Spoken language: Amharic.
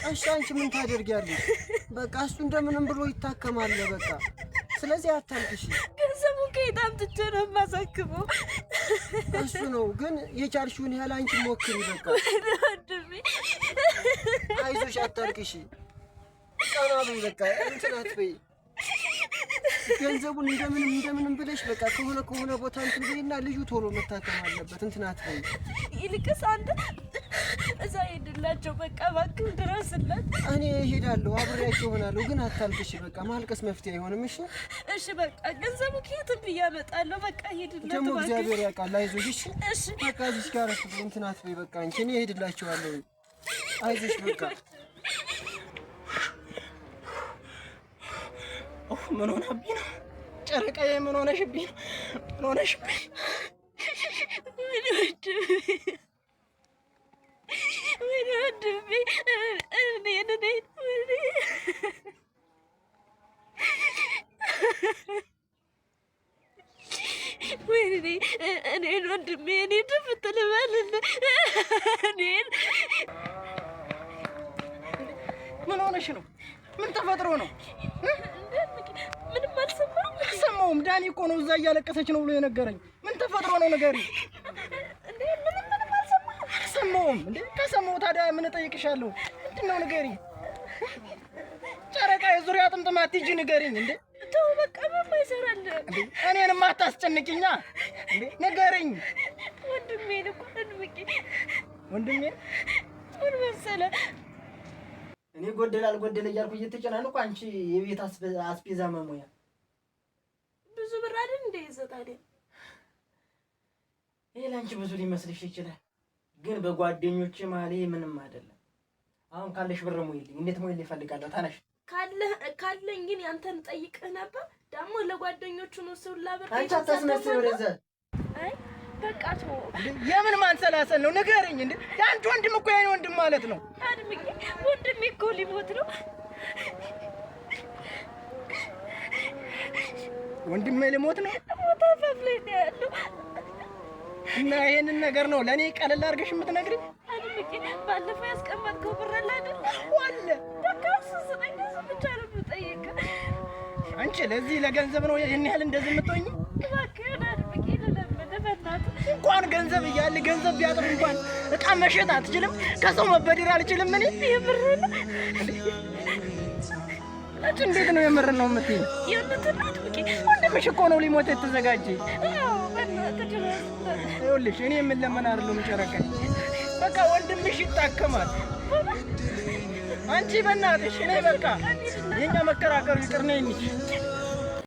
እሺ አንቺ ምን ታደርጊያለሽ? በቃ እሱ እንደምንም ብሎ ይታከማል። በቃ ስለዚህ አታልቅሽ። ገንዘቡን ከየት አምጥቼ ነው የማሳክመው? እሱ ነው ግን የቻልሽውን ያህል አንቺ ሞክሪ። በቃ ወንድሜ አይዞሽ፣ አታልቅሽ። ቀና በይ፣ በቃ እንትን አትበይ። ገንዘቡን እንደምንም እንደምንም ብለሽ በቃ ከሆነ ከሆነ ቦታ እንትን በይና ልጁ ቶሎ መታከም አለበት። እንትን አትበይ። ይልቅስ አንተ እዛ ሄድላቸው በቃ እባክህ ድረስላት። እኔ እሄዳለሁ፣ አብሬያቸው እሆናለሁ። ግን አታልቅሽ። በቃ ማልቀስ መፍትሄ አይሆንም። እሺ እሺ በቃ ገንዘቡ ከየትም ብዬ አመጣለሁ። በቃ ሄድላት ደግሞ እባክህ። እግዚአብሔር ያውቃል። አይዞሽ። እሺ እሺ በቃ እዚች ጋር እንትን አትበይ። በቃ አንቺ እኔ እሄድላቸዋለሁ። አይዞሽ በቃ። ምን ሆነብኝ ነው ጨረቃዬ? ምን ሆነሽብኝ ነው? ምን ሆነሽብኝ? ወይኔ ወንድሜ፣ ወይኔ ወንድሜ፣ እኔን እኔን ወይኔ ወይኔ እኔን ወንድሜ እኔን ድፍት ልበልልህ እኔን። ምን ሆነሽ ነው? ምን ተፈጥሮ ነው? ምንም አልሰማሁም። አልሰማሁም። ዳኒ እኮ ነው እዛ እያለቀሰች ነው ብሎ የነገረኝ። ምን ተፈጥሮ ነው ንገሪኝ። እንዴ ምንም ምንም አልሰማሁም። አልሰማሁም። እንዴ ከሰማሁ ታዲያ ምን እጠይቅሻለሁ? ምንድን ነው ንገሪኝ። ጨረቃ የዙሪያ ጥምጥም አትሂጂ ንገሪኝ። እንዴ ተው በቃ ምንም አይሰራልህም። እንዴ እኔንማ አታስጨንቂኛ። እንዴ ንገሪኝ። ወንድሜን እኮ እንምቂ ወንድሜ ምን መሰለህ እኔ ጎደለ አልጎደለ እያልኩ እየተጨናነኩ አንቺ የቤት አስቤዛ መሙያ ብዙ ብር አይደል እንደ ይዘህ ታዲያ። ይሄ ለአንቺ ብዙ ሊመስልሽ ይችላል፣ ግን በጓደኞቼ መሀል ይሄ ምንም አይደለም። አሁን ካለሽ ብር ሙይልኝ። እንዴት ሙይልኝ እፈልጋለሁ። ተነሽ። ካለኝ ግን ያንተን ጠይቅህ ነበር። ደግሞ ለጓደኞቹ ነው ሰው ላበር። አንቺ አታስመስይ ወደዛ። አይ በቃ ተው። የምን ማንሰላሰል ነው? ንገረኝ። እንዴ የአንቺ ወንድም እኮ የኔ ወንድም ማለት ነው። አድምቄ ወንድሜ እኮ ሊሞት ነው። ወንድሜ ሊሞት ነው። ሞት አፋፍ ላይ ነው ያለው። እና ይሄንን ነገር ነው ለእኔ ቀለል አድርገሽ የምትነግሪኝ? አድምቄ ባለፈው ያስቀመጥከው ብር አለ አይደል? አለ። በቃ እሱ ስጠኝ። እሱ ብቻ ነው የምጠይቅህ። አንቺ ለዚህ ለገንዘብ ነው ይህን ያህል እንደዚህ የምትሆኝ? እባክህን አድምቄ ልለምንህ በእናትህ። እንኳን ገንዘብ እያለ ገንዘብ ቢያጥር እንኳን እቃ መሸጥ አትችልም፣ ከሰው መበደር አልችልም። እኔ የምርህን ነው? አንቺ እንዴት ነው የምር ነው የምትይኝ? የእውነትህን ነው አድምቄ? ወንድምሽ እኮ ነው ሊሞት የተዘጋጀ። አዎ በእናትህ ድረስለት። ይኸውልሽ እኔ የምለመን አይደለሁም ጨረቃዬ። በቃ ወንድምሽ ይታከማል። አንቺ በእናትሽ እኔ በቃ የኛ መከራከሩ ይቅር ነኝ እንጂ።